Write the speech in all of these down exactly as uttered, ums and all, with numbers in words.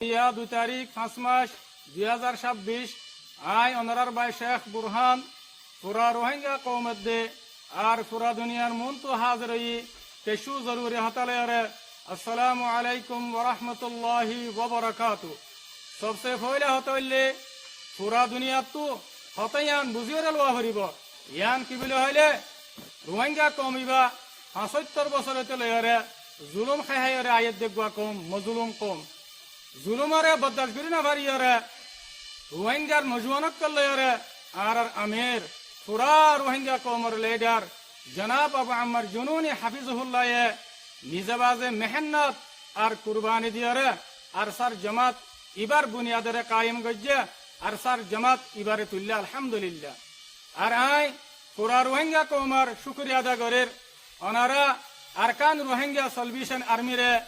Iya dui tarík, fañs mac, dui házar sábbic, aññí onorár bái Cék Burhán, fura Ruáingga koumor edde, ar fura duniyar muúntu házir óiyi, kessú zoruri hotá loiyóre, Assalámu aláikum warahmatulláhi wabarakáatu. Sobse foóila hotá óilde, fura duniyattu hotá yián buzíyóre luwa foribóu. Yián ki buli hoilé, Ruáingga koum ibá fañsóttor bosór óite loiyóre zulúm hái háiyore aiyér de eggúa koum, mozulúm koum. Zulúmoré boddac gorí nofaríyore, Ruáinggar nojuwan ókkol loiyóre, añárár amir, fura Ruáingga koumor lidhar, janab Abu Ammar Junúni háfizahulláye nize baze mehénnot ar kurbani diyóre, ARSA'r jamat ibár buniyadoré kaiyem goijjé, ARSA'r jamat ibáre tuillé, alhámdulilla. Ar aññí fura Ruáingga koumor cúkuriya ada gorír, onorá Arkan Ruáingga Salbécon Armire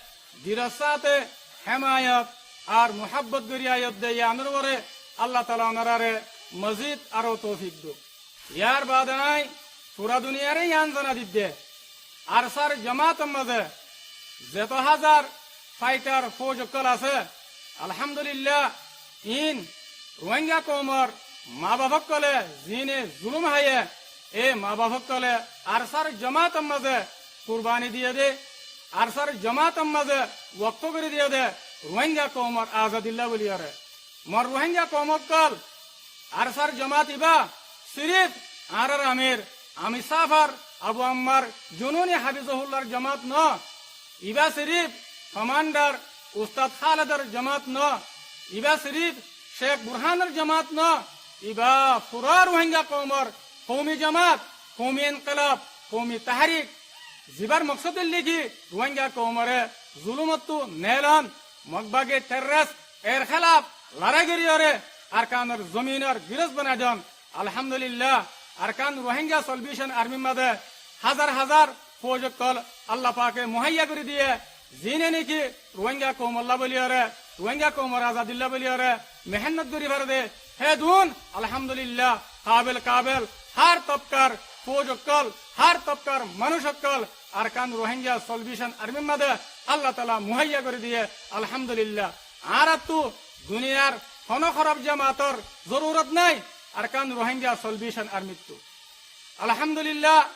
dirossáte hémayot ar muhábbot gorí aiyódde yiánor uore Allataala onoráre mozid aró toufik douk. Yárbaade aññí fura duniyaré yián zana didde, ARSA'r jamátor mazé zeto házar fáitar fóuj ókkol asé, alhámdulilla, iín Ruáingga koumor mabaf ókkolé ziíne zulúm háiye, e mabaf ókkolé ARSA'r jamátor mazé kurbani diyé dé, ARSA'r jamátor mazé wokf gorí diyé dé, Ruáingga koumor azadilla buliyóre. Mor Ruáingga koum ókkol, ARSA'r jamát ibá siríf añárár amir, amir sáfar Abu Ammar Junúni háfizahullá'r jamát noó. Ibá siríf komándhar Ustat Háledor jamát noó. Ibá siríf Cék Burhánor jamát noó. Ibá fura Ruáingga koumor koumi jamát, koumi enkelab, koumi tahárik, zibár moksód óilde ki Ruáingga koumoré zulúmottu neelon, Mokbagi therres er hélaf larái goríyore Arkanor zominor girós banai don. Alhámdulilla, Arkan Ruáingga Salbécon Armir mazé házar házar fóuj ókkol Alla pake muháiya gorí diyé, ziíne néki Ruáingga koumolla buliyóre, Ruáingga koumor azadilla buliyóre mehénnot gorí fare dé, hé dun, alhámdulilla, kabel kabel hár tobkar fóuj ókkol, hár tobkar manúic ókkol Arkan Ruáingga Salbécon Armir mazé Allataala muháiya gorí diyé, alhámdulilla. Añáráttu duniyar honó hóraf jamátor zorurot nái, Arkan Ruáingga Salbécon Armittu. Alhámdulilla,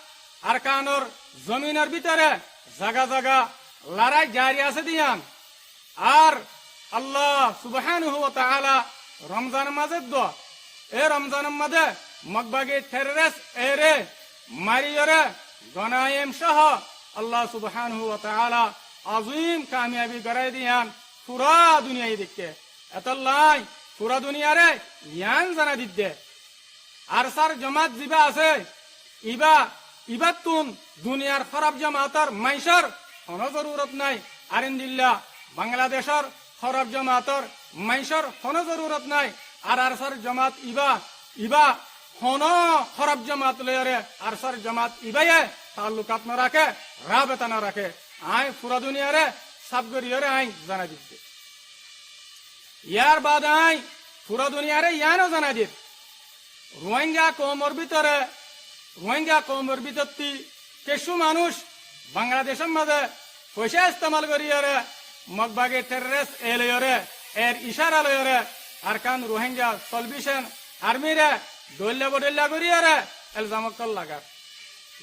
Arkanor zominor bútore zaga zaga larái zari asé dé yián. Ar Alla subhánahu wa taála Romzanor mazé dua, e Romzanor mazé Mokbagi therres eré mariyóre gonaim cóho Alla subhánahu wa taála azim kamiyabi gorái dé yián fura duniyaye deikké. Etolla aññí fura duniyaré yián zana didde, ARSA'r jamát zibá asé, ibá, ibáttun duniyar hóraf jamátor maincór honó zorurot nái. Ar endilla Bangladecór hóraf jamátor maincór honó zorurot nái. Ar ARSA'r jamát ibá, ibá honó hóraf jamát loiyóre ARSA'r jamát ibáye taallukat noraké, rabeta noraké. Aññí fura duniyaré sáf goríyore aññí zana didde. Yárbaade aññí fura duniyaré yiáno zana dir, Ruáingga koumor bútore, Ruáingga koumor bútotti kessú manúic Bangladecór mazé foicá estemal goríyore Mokbagi therres e loiyóre, er icára loiyóre Arkan Ruáingga Salbécon Armire dhoilla bodhoilla goríyore elzam ókkol lagar.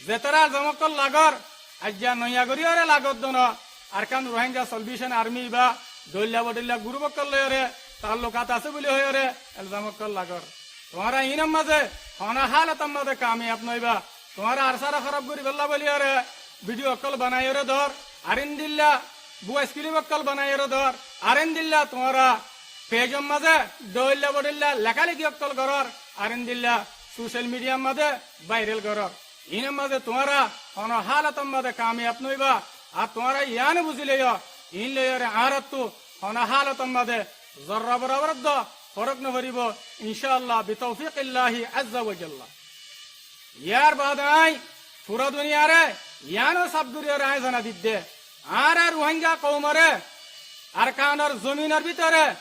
Zetará elzam ókkol lagor, aijja noiya goríyore lagor dé noó, Arkan Ruáingga Salbécon Armi ibá dhoilla bodhoilla gurúf ókkol loiyóre taallukat asé buli hoiyóre elzam ókkol lagor. Tuáñra iínor mazé honó hálotor mazé kamiyab noóiba. Tuáñra ARSAre hóraf goríbolla buliyóre bidhiyo ókkol banaiyóre dór, ar endilla buas kilif ókkol banaiyóre dór, ar endilla tuáñra pejor mazé dhoilla bodhoilla lekáleki ókkol gorór, ar endilla socel midhiyar mazé báirel gorór. Iínor mazé tuáñra honó hálotor mazé kamiyab noóiba. Ar tuáñra yiáno buzí loiyó, iín loiyóre añáráttu honó hálotor mazé zorra borabor dó forók noforíbou, incáalla, bitaufíkilláhi ázza wa jalla. Yárbaade aññí fura duniyaré yiáno sáf goríyore aññí zana didde, añára Ruáingga koumoré Arkanor zominor bútore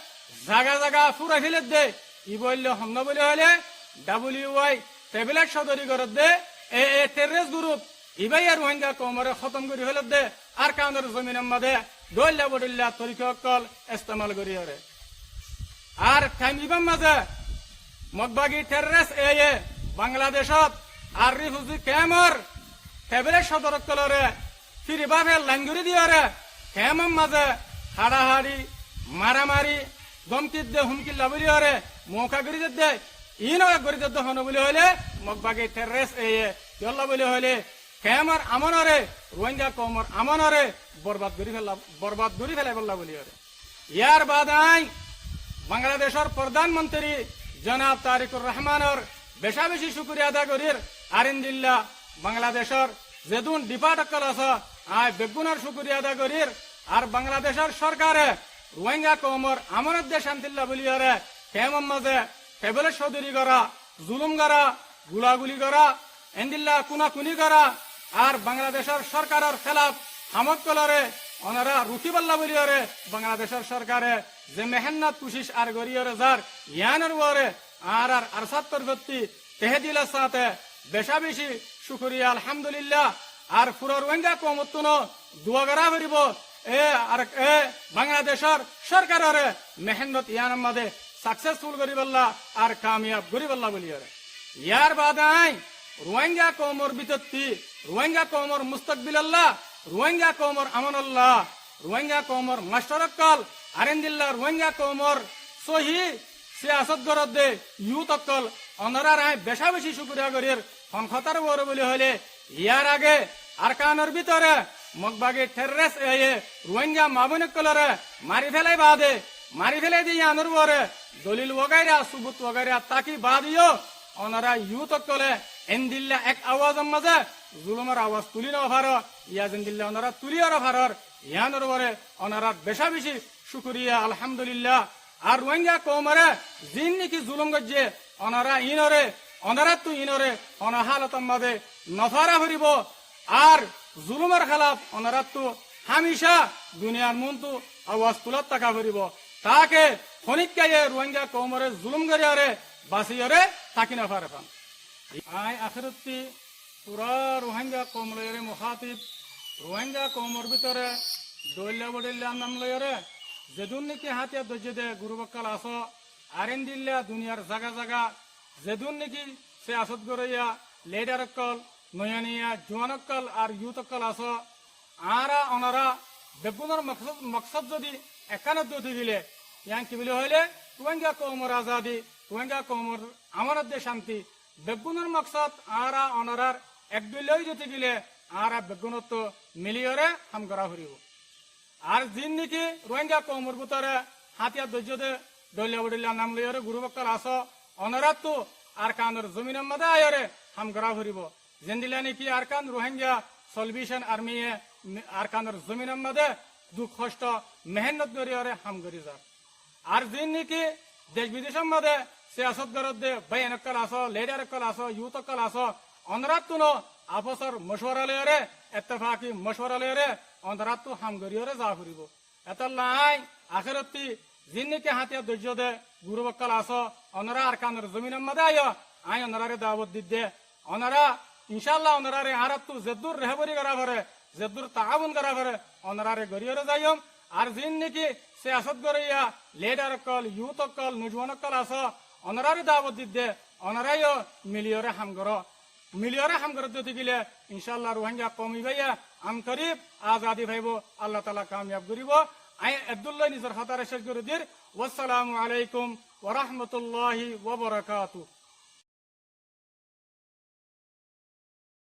zaga zaga fúrai féledde, ibá óilde honnúa buli hoilé W Y tablet códori gorédde, A A terres gurúf, ibáye Ruáingga koumoré hótom gorí féledde, Arkanor zominor mazé dóilla bodóilla torika ókkol estemal goríyoré. Ar thaim ibár mazé Mokbagi terrorist eye Bangladecót ar rifuzi kemor tebeler sodor ókkoloré firi bafe lain gorí diyoré, kemor mazé haçahaçi, maramari, dómki de, humki dilla bóliyoré mouka gorí dedde, iín gorí dedde hone bóli hoilé, Mokbagi terrorist eye, kiyólla bóli hoilé, kemor amonoré, Ruáinga koumor amonoré borbad gorí fela-, borbad gorí felaibólla bóliyoré. Yar baade aññí Bangladecór prodán montiri jonab Tarikur Rahmanor becá becí cúkuriya ada gorír, ar endilla Bangladecór zedún dhipart ókkol asó, aññí beggúnor cúkuriya ada gorír, ar Bangladecór sórkare Ruáinga koumor amonot de cántilla bóliyoré kemor mazé tebeler sodori gorá, zulum gorá, gulaguli gorá, endilla kunakuní gorá, ar Bangladecór sórkaror hélaf ham ókkoloré onorá rukíbolla bóliyoré Bangladecór sórkare ze mehénnot kucíc ar goríyoré zar, yíanor uore añárar ARSAr torfótti tehe dilor sáñte becá becí cúkuriya, alhamdulillah. Ar fura Ruáinga koumottúno dua gorá foribó, e ar e Bangladecór sórkaroré mehénnot yíanor mazé saksesful goríbolla ar kamiyab goríbolla bóliyoré. Yar baade aññí Ruáinga koumor bútotti, Ruáinga koumor mustokbilolla, Ruáinga koumor amonolla, Ruáinga koumor mastor ókkol, ar endilla Ruáinga koumor sóhi siyasot goródde yut ókkol, onoráre aññí becá becí cúkuriya gorír. Hon hotár uore bóli hoilé, yar age Arkanor bútore Mokbagi terrorist eye Ruáinga maa boin ókkoloré mari felai baade, mari felai de yíanor uore dolil wogaira, subut wogaira táki baade yó onorá yut ókkole endilla ek awazor mazé zulumor awaz tulí nofaró, yá zendilla onorá tulíyoré faror, yíanor uore onorár becá becí cúkuriya, alhamdulillah. Ar Ruáinga koumoré ziín niki zulum goijjé, onorá iínoré, onoráttu iínoré hono hálotor mazé nofará foribó. Ar zulumor hélaf onoráttu hámicá duniyar muúntu awaz tulát táka foribó, taáke honíkkaye Ruáinga koumoré zulum goríyoré basíyoré táki nofaré fán. Aññí akérotti fura Ruáinga koum loiyóre muhátib, Ruáinga koumor bútore dóilla bodóilla nam loiyóre zedún niki hátiyar dóijje de guruf ókkol asó, ar endilla duniyar zaga zaga zedún niki siyasot goróiya lidar ókkol, noiya noiya juwan ókkol ar yut ókkol asó, añára onorá beggúnor moksód, moksód zodi ekkán ódde ói tákile, yían ki bóli hoilé, Ruáinga koumor azadi, Ruáinga koumor amonot de cánti, beggúnor moksód añára onorár ek dóilla ói tákile, añára beggúnottú miliyóre ham gorá foribó. Ar ziín niki Ruáinga koumor bútore hátiyar dóijje de dóilla bodóilla nam loiyóre guruf ókkol asó, onoráttu Arkanor zominor mazé aiyóre ham gorá foribó. Zendilla niki Arkan Ruáinga Salvation Army ye Arkanor zominor mazé duk hoctó mehénnot goríyoré ham gorí zar. Ar ziín niki dec bidecór mazé siyasot goródde báiyain ókkol asó, lidar ókkol asó, yut ókkol asó, onoráttuno afosor mocuwara loiyóre, ettefaki mocuwara loiyóre onoráttu ham goríyoré za foribó. Etólla aññí akérotti ziín niki hátiyar dóijje de guruf ókkol asó, onorá Arkanor zominor mazé aiyó, aññí onoráre dawot didde, onorá incálla onoráre añáráttu zeddúr rehbori gorá foré, zeddúr taawun gorá foré, onoráre goríyoré zaiyum. Ar ziín niki siyasot goróiya lidar ókkol, yut ókkol, nojuwan ókkol asó, onoráre dawot didde, onoráyo miliyóre ham goró. Miliyóre ham goródde tákile incálla Ruáinga koum ibáye ankorib azadi faibó, Allah taala kamiyab goríbo. Aññí eddúr loi nizor hotáre céc gorí dir. Wassalamu alaikum wa rahmatullahi wa barakatuhu.